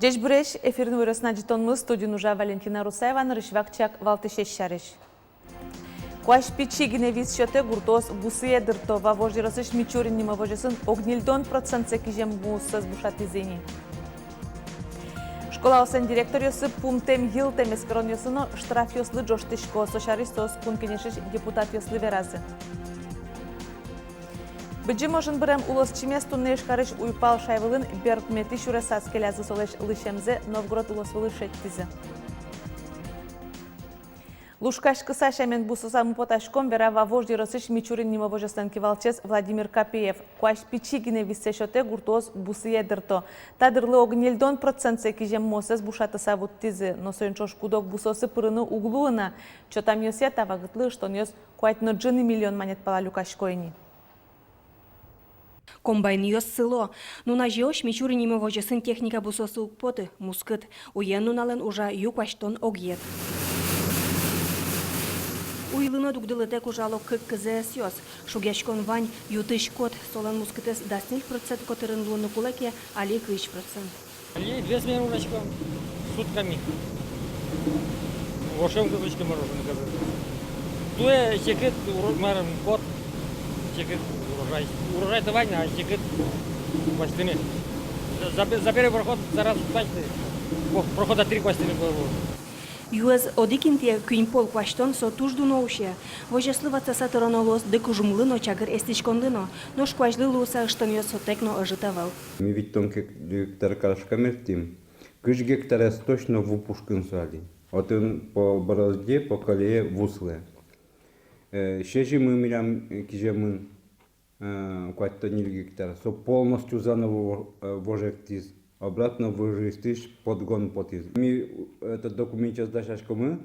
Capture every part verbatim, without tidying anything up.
Ӟечбуресь! Эфирын «Иворъёс» адӟытонмы, студиын ужа Валентина Русаева. Нырысь вакчияк валтӥсез сярысь. Куазь пичи гинэ вис сётэ, гуртоос бусые дырто. Вавож ёросысь Мичурин нимо возёсын ог ньыльдон процентсэ кизем мусэз бушатӥзы ини. Школаослэн директоръёссы пумтэм-йылтэм эскеронъёслы но штрафъёслы ӝожтӥсько. Со сярысь соос Кун Кенешысь депутатъёслы веразы. Быдӟым ожын бырем улосчимес туннэ Ижкарысь уйпал шайвылын берпуметӥ сюресаз келязы. Солэсь лысьмзэ Новгород улосвылы шедьтӥзы. Лушкаськыса сямен бусыса ми потаськом, вера Вавож ёросысь Мичурин нимо возёслэн кивалтӥсез Владимир Капиев. Куазь пичи гинэ виссэ сётэ, гуртоос бусые дырто. Та дырлы ог ньыльдон процентсэ кизем мусэз бушатыса вуттӥзы. Но соин ӵош куд-ог бусыосы пырыны уг луы на. Чотамъёсъя, та вакытлы ыштонъёс куать но ӝыны миллион манет пала люкасько ини. Комбайнъёс сыло. Нуназе озьы Мичурин нимо возёсын техника бусыосы уг поты, мускыт. Уен-нуналэн ужа ю куасьтон огъет. Уйлы но дугдылытэк ужало кык КЗС-ос. Шугъяськон вань, ютӥськод. Солэн мускытэз дас ньыль процент котырын луыны кулэ ке, али кызь процент. Али весь день ужаськом, сутками. Вошем кызлӥське, мороженое кызлӥське. Туэ секыт уро-, марым, кот, секыт урожай. Урожай-то вань, а секыт куасьтыны. За-, за пе-, за первый проход зараз куасьты. Во, прохода три куасьтыны было. Юэз одӥг интые куинь пол куасьтон — со туж дуно усе. Возёслы ватсаса тыроно луоз дыкужымлы но, чагыр эстӥськонлы но. Нош куазьлы луыса ыштонъёс сотэк но ӧжыт ӧвӧл. Ми витьтон гек-, гектар карысь мерттӥм. Кызь гектарез точно ву пушкын со али. Отын по борозде, по колее ву сылэ. Э, сезьымы милям, э, киземын, э, куатьтон ньыль гектар. Со полностью заново во-, э, вожектӥз. Обратно выжыысьтыз подгон потӥз. Ми, э, этот документъёс дасяськомы,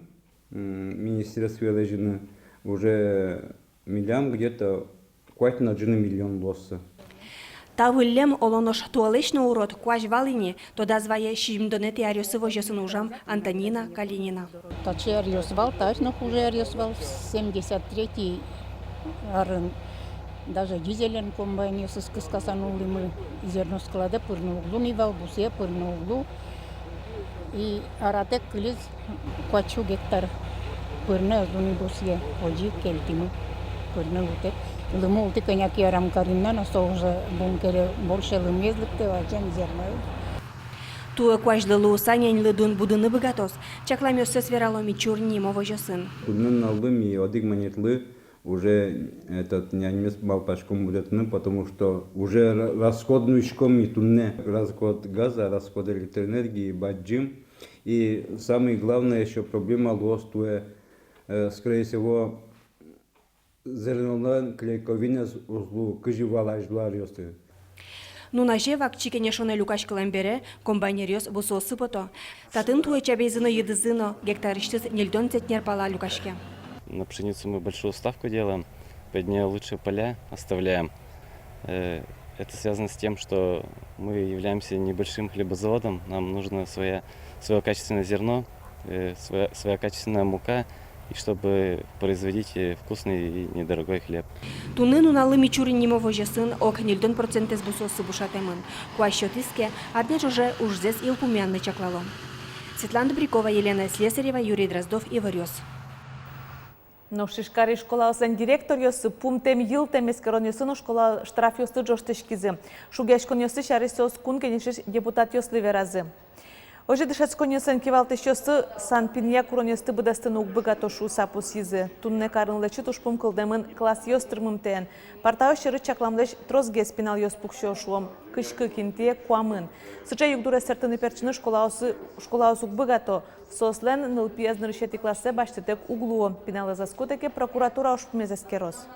м, министерствое лэзьыны, уже милям где-то куать но ӝыны миллион луоз со. Та выллем, оло нош туэлэсь но урод куазь вал ини, тодаз вае сизьымдонэтӥ аръёсы возёсын ужам Антонина Калинина. Таӵе аръёс вал, таӵе но хуже аръёс вал. Семьдесят третий арын даже дизелен комбайнъёсыз кыскаса нуллӥмы, зерноскладэ пырыны уг лу ни вал, бусые пырыны уг лу. И аратэк кылиз куать сю гектар, пырыны ӧз лу ни бусые, озьы кельтӥмы, пырыны лутэк. Лымы ултӥ кӧня ке арам карим на, но со уже бункере больше лымыез лыктэ, ачен зерноез. Туэ куазьлы луыса няньлы дун будыны быгатоз. Чакламъёссэс верало Мичурин нимо возёсын. Туннэ нуналлы ми одӥг манетлы уже этот няньмес малпаськом будэтыны, потому что уже ра-, расход нуиськом ми туннэ. Расход газа, расход электроэнергии бадӟым. И самое главное ещё проблема луоз туэ, э, скорее всего, зернолэн клейковинаез уз лу, кызьы вал азьло аръёсы. Нуназе вакчи кенешонэ люкаськылэм бере комбайнеръёс бусыосы пото. Татын туэ чабейзы но йыдызы но гектарысьтыз ньыльдон центнер пала люкаське. На пшеницу мы большую ставку делаем, под неё лучшие поля оставляем. Э, это связано с тем, что мы являемся небольшим хлебозаводом, нам нужно своя, своё качественное зерно, э, своя, своя качественная мука, и чтобы производить, э, вкусный и недорогой хлеб. Туннэ нуналлы Мичурин нимо возёсын ог ньыльдон процентэз бусыосы бушатэмын. Куазь сётӥз ке, арня ӵоже ужзэс йылпумъянлы чаклало. Светлана Добрякова, Елена Слесарева, Юрий Дроздов, Иворъёс. Нош Ижкарысь школаослэн директоръёссы пумтэм-йылтэм эскеронъёсын школа штрафъёслы ӝожтӥськизы. Шугъяськонъёссы сярысь соос Кун Кенешысь депутатъёслы веразы. Озьы дышетсконъёслэн кивалтӥсьёссы санпинъя куронъёсты быдэстыны уг быгато шуыса пусйизы. Туннэ карын лэчыт ужпум кылдэмын классъёс тырмымтэен. Партаос сьӧры чакламлэсь тросгес пиналъёс пуксё, шуом, кызь кык интые куамын. Сыӵе югдурез сэртыны-пертчыны школаосы, школаос уг быгато. Соослэн нылпиез нырысетӥ классэ басьтытэк уг луо. Пиналэз ӧз кутэ ке, прокуратура ужпумез эскероз.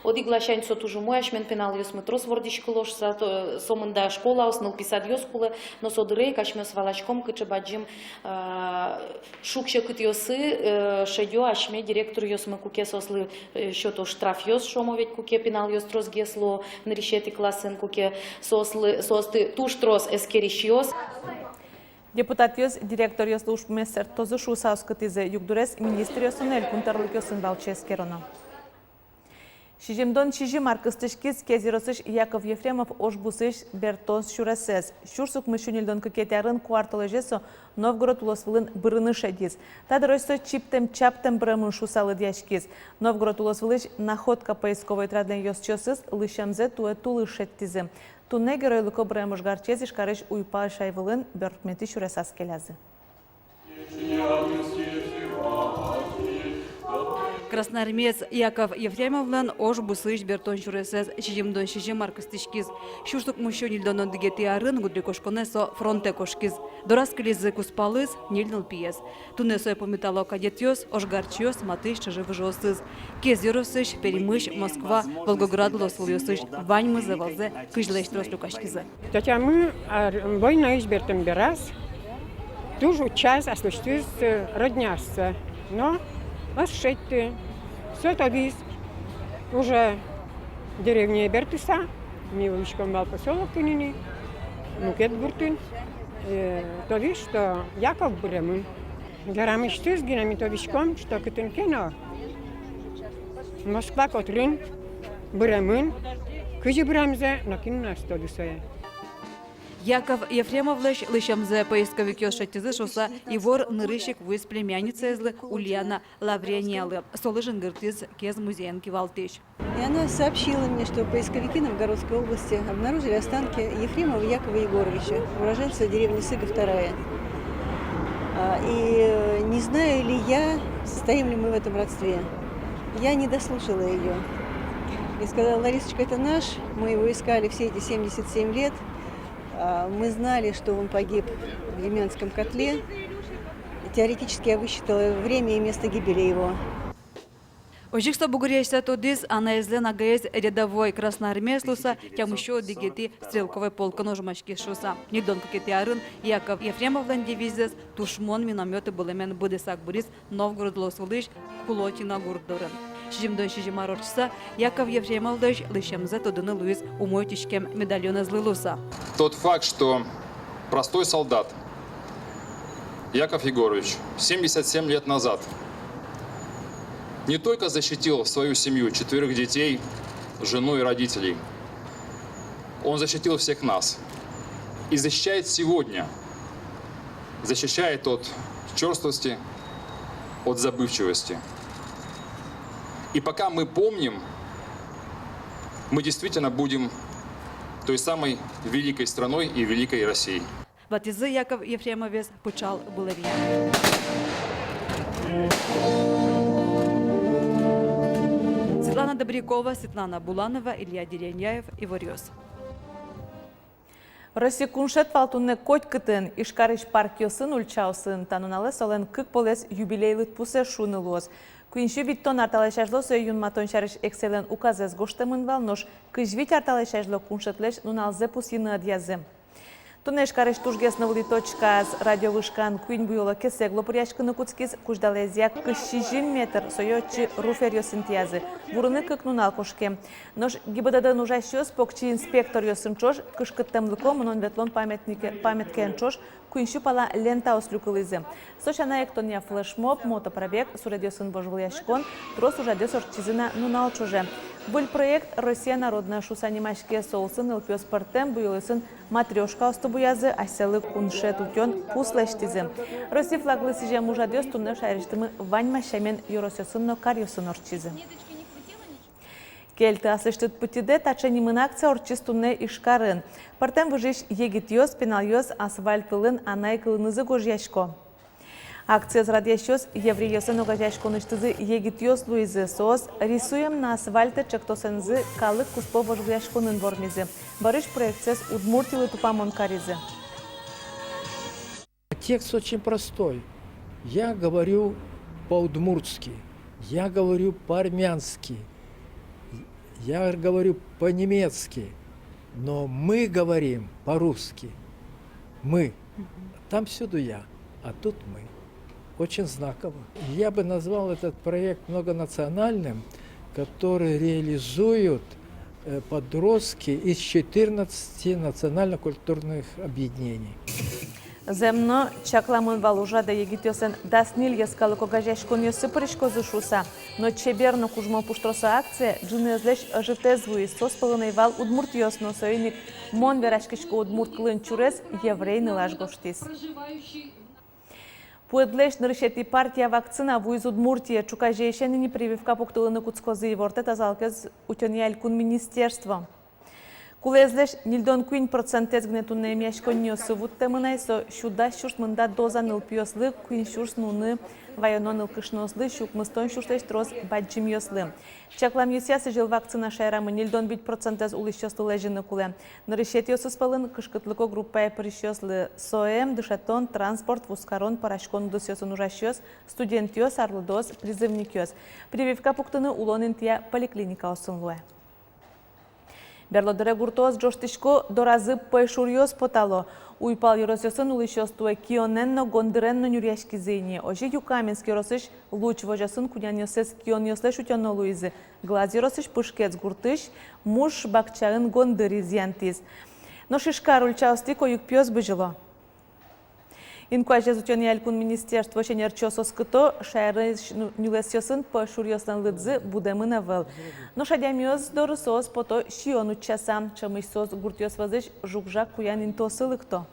Одӥг ласянь со туж умой, асьмелэн пиналъёсмы трос вордӥськыло шуса, то, сомында школаос, нылпи садъёс кулэ, но со дыре ик асьмеос валаськом, кыӵе бадӟым, э, шуг-секытъёсы, э, шедё асьме директоръёсмы, куке соослы, э, сёто штрафъёс, шуом ведь, куке пиналъёс тросгес луо нырысетӥ классын, куке соослы, соосты туж трос эскерисьёс. Депутатъёс директоръёслы ужпумез сэрттозы шуыса оскытӥзы, югдурез министръёсын но элькун тӧрлыкъёсын валче эскероно. Сизьымдон сизьым ар кыстӥськиз Кез ёросысь Яков Ефремов ож бусыысь бертон сюресэз. Сюрс укмыссю ньыльдон кыкетӥ арын куартолэзе со Новгород улос вылын бырыны шедиз. Та дырозь со чиптэм-чаптэм быремын шуыса лыдъяськиз. Новгород улос вылысь «Находка» поисковой отрядлэн ёзчиосыз лысьмзэ туэ тулыс шедьтӥзы. Туннэ геройлыко бырем ожгарчиез Ижкарысь уйпал шай вылын берпуметӥ сюресаз келязы. Красноармеец Яков Ефремовлэн ож бусыысь бертон сюресэз сизьымдон сизьым ар кыстӥськиз. Сюрс укмыссю ньыльдон одӥгетӥ арын гудырикошконэ со фронтэ кошкиз. Дораз кылизы кузпалыз, ньыль нылпиез. Туннэ сое пумитало кадетъёс, ожгарчиос, матысь чыжы-выжыосыз. Кез ёросысь, Пермьысь, Москва, Волгоград улосвылъёсысь ваньмыз ӧвӧлзэ кызьлэсь трос люкаськизы. Тятямы ар-, войнаысь бертэм бераз туж утчаз аслэсьтыз, э, родняоссэ. Но ӧз шедьты. Со тодӥз уже деревняе бертыса, ми улӥськом вал посёлокын ини, мукет гуртын. Э, тодӥз, что Яков быремын. Верамысьтыз гинэ ми тодӥськом, что кытын ке но Москва котырын быремын, кызьы быремзэ нокин но ӧз тоды сое. Яков Ефремовлэсь лысьмзэ поисковикъёс шедьтӥзы шуыса ивор нырысь ик вуиз племянницаезлы Ульяна Лаврениялы. Солы жингыртӥз Кез музеен кивалтӥсь. И она сообщила мне, что поисковики Новгородской области обнаружили останки Ефремова Якова Егоровича, уроженца деревни Сыга вторая. А, и, э, не знаю ли я, состоим ли мы в этом родстве. Я не дослушала её. И сказала: «Ларисочка, это наш, мы его искали все эти семьдесят семь лет. А, мы знали, что он погиб в Емянском котле. Теоретически я высчитала время и место гибели его». Озьы ик со бугыръяськыса тодӥз, анаезлэн агаез рядовой красноармеец луыса, тямыссю одӥгетӥ стрелковой полкын ожмаськиз шуыса. Ньыльдон кыкетӥ арын Яков Ефремовлэн дивизиез тушмон миномёты вылэмен быдэсак быриз Новгород улосвылысь Кулотино гурт дорын. Сизьымдон сизьым ар ортчыса Яков Ефремовлэсь лысьмзэ тодыны луиз умой утиськем медальонэзлы луыса. Тот факт, что простой солдат Яков Егорович семьдесят семь лет назад не только защитил свою семью, четверых детей, жену и родителей, он защитил всех нас и защищает сегодня, защищает от чёрствости, от забывчивости. И пока мы помним, мы действительно будем той самой великой страной и великой Россией. Ватӥзы Яков Ефремовез пыӵал былыръя. Светлана Добрякова, Светлана Буланова, Илья Дерендяев, «Иворъёс». Россиысь куншет вал туннэ котькытын. Ижкарысь паркъёсын, ульчаосын та нуналэ солэн кык полэс юбилей лыдпусэз шуыны луоз. Куинь сю витьтон ар талэсь азьло сое юнматон сярысь эксэйлэн указэз гожтэмын вал, нош кызь вить ар талэсь азьло куншетлэсь нуналзэ пусйыны ӧдъязы. Туннэ Ижкарысь тужгес но вылӥ точказ, радиовышкаын, куинь буёло кесэг лопыръяськыны кутскиз. Кузьдалаезъя кызь сизьым метр, сое отчы руферъёс интыязы. Вурыны кык нунал кошке. Нош ГИБДД-ын ужасьёс покчи инспекторъёсын ӵош кышкыттэмлыко мынон-ветлон памятнике-, памяткаен ӵош куинь сю пала лентаос люкылӥзы. Со сяна, эктонъя флешмоб, мотопробег, суредъёсын вожвылъяськон, трос ужрадъёс ортчизы на нунал ӵоже. Выль проект «Россия народная» шуыса нимаське. Со улсын нылпиос пӧртэм буёлъёсын матрёшкаосты буязы, асьсэлы куншет утён пус лэсьтӥзы. Росси флаглы сӥзем ужрадъёс туннэ шаерысьтымы ваньмаз сямен ёросъёсын но каръёсын ортчизы. «Кельты аслэсьтыд пытьыдэ» — таӵе нимын акция ортчиз туннэ Ижкарын. Пӧртэм выжысь егитъёс, пиналъёс асфальт вылын анай кылынызы гожъясько. Акциез радъясьёс еврейёслэн огазеяськонысьтызы егитъёс луизы. Соос «Рисуем на асфальте» ӵектосэнызы калык куспо вожвылъяськонын вормизы. Бӧрысь проектсэс Удмуртилы тупамон каризы. Текст очень простой. Я говорю по-удмуртски, я говорю по-армянски, я говорю по-немецки, но мы говорим по-русски. Мы. Мгм. Там всюду я, а тут мы. Очень знаково. Я бы назвал этот проект многонациональным, который реализуют, э, подростки из четырнадцати национально-культурных объединений. Зэм но, чакламын вал ужрадэ егитъёслэн дас ньыль йӧскалык огазеяськонъёссы пыриськозы шуыса. Но чебер но кужмо пуштросо акцие ӝыныезлэсь ӧжытэз вуиз, соос пӧлын ӧй вал удмуртъёс но. Соин ик «Мон вераськисько удмурт кылын» чурез еврей нылаш гожтӥз. Пуэдлэсь нырысетӥ партия вакцина вуиз Удмуртие. Ӵуказеысен ини прививка пуктылыны кутскозы, ивортэ тазалыкез утёнъя элькун министерство. Кулэезлэсь ньыльдон куинь процентэз гинэ туннэ эмъяськонниосы вуттэмын ай. Со сю дас сюрс мында доза нылпиослы, куинь сюрс нуны ваёно нылкышноослы, сю укмыстон сюрслэсь трос бадӟымъёслы. Чакламъёсъя, сӥзьыл вакцина шаерамы ньыльдон вить процентэз улӥсьёслы лэзьыны кулэ. Нырысетӥосыз пӧлын кышкытлыко группае пырисьёслы: соэм, дышетон, транспорт, вузкарон, пӧраськон удысъёсын ужасьёс, студентъёс, арлыдоос, призывникъёс. Прививка пуктыны улон интыя поликлиникаосын луэ. Берло дыре гуртоос ӝожтӥсько, доразы пӧйшуръёс потало. Уйпал ёросъёсын улӥсьёс туэ кионэн но, гондырен но нюръяськизы ини. Озьы Юкаменск ёросысь Луч возёсын кунянъёссэс кионъёслэсь утёно луизы. Глаз ёросысь Пышкец гуртысь муш бакчаын гондыр изъянтӥз. Нош Ижкар ульчаостӥ койык пиос бызьыло. Инкуазез утёнъя элькун министерствоысь ӧнерчиос оскыто: шаерысь ню-, нюлэсъёсын пӧйшуръёслэн лыдзы будэмын ӧвӧл. Нош адямиос доры соос пото сиён утчаса. Ӵемысь соос гуртъёс вӧзысь жуг-жаг куян интыосы лыкто.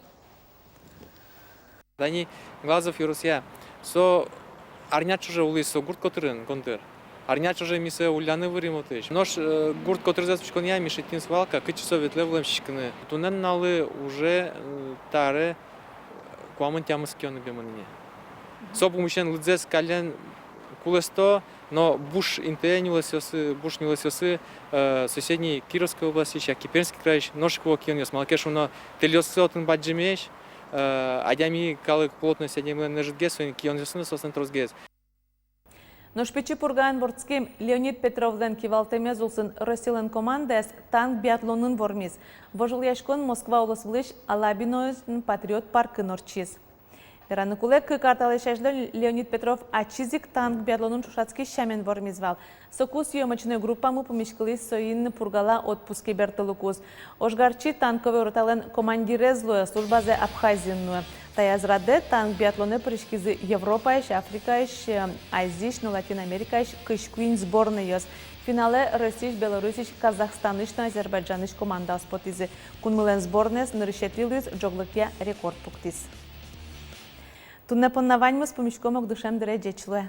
Дани Глазов ёросъя. Со арня ӵоже улӥз со гурт котырын, гондыр. Арня ӵоже ми сое улляны вырим отысь. Нош, э, гурт котырзэ учконъя ми шедьтӥм свалка, кытчы со ветлэ вылэм сиськыны. Туннэ нуналлы уже, э, таре куамын тямыс кион ыбемын ини. Со пумысен лыдзэс каллен кулэсто, но буш интые нюлэсъёсы, буш нюлэсъёсы, э, соседний Кировской областьысь яке Пермский крайысь нош ик вуо кионъёс. Малы ке шуоно, тэльёссы отын бадӟымесь, э, адями калык плотность адямилэн ӧжытгес, соин кионъёссы но соослэн тросгес. Нош Пичи Пургаын вордскем Леонид Петровлэн кивалтэмез улсын Россилэн командаез танк биатлонын вормиз. Вожвылъяськон Москва улосвылысь Алабиноын Патриот паркын ортчиз. Вераны кулэ, кык ар талэсь азьло Леонид Петров ачиз ик танк биатлонын ӵошатскись сямен вормиз вал. Соку съёмочной группамы пумиськылӥз, соин Пургала отпуске бертылыкуз. Ожгарчи танковой роталэн командирез луэ, службазэ Абхазиын нуэ. Таяз радэ танк биатлонэ пыриськизы Европаысь, Африкаысь, э, Азиысь но Латин Америкаысь кызь куинь сборнойёс. Финалэ Россиысь, Белоруссиысь, Казахстанысь но Азербайджанысь командаос потӥзы. Кунмылэн сборноез нырысетӥ луиз, ӝоглыкъя рекорд пуктӥз. Туннэ понна ваньмыз. Пумиськом ог дышем дыре. Ӟеч луэ.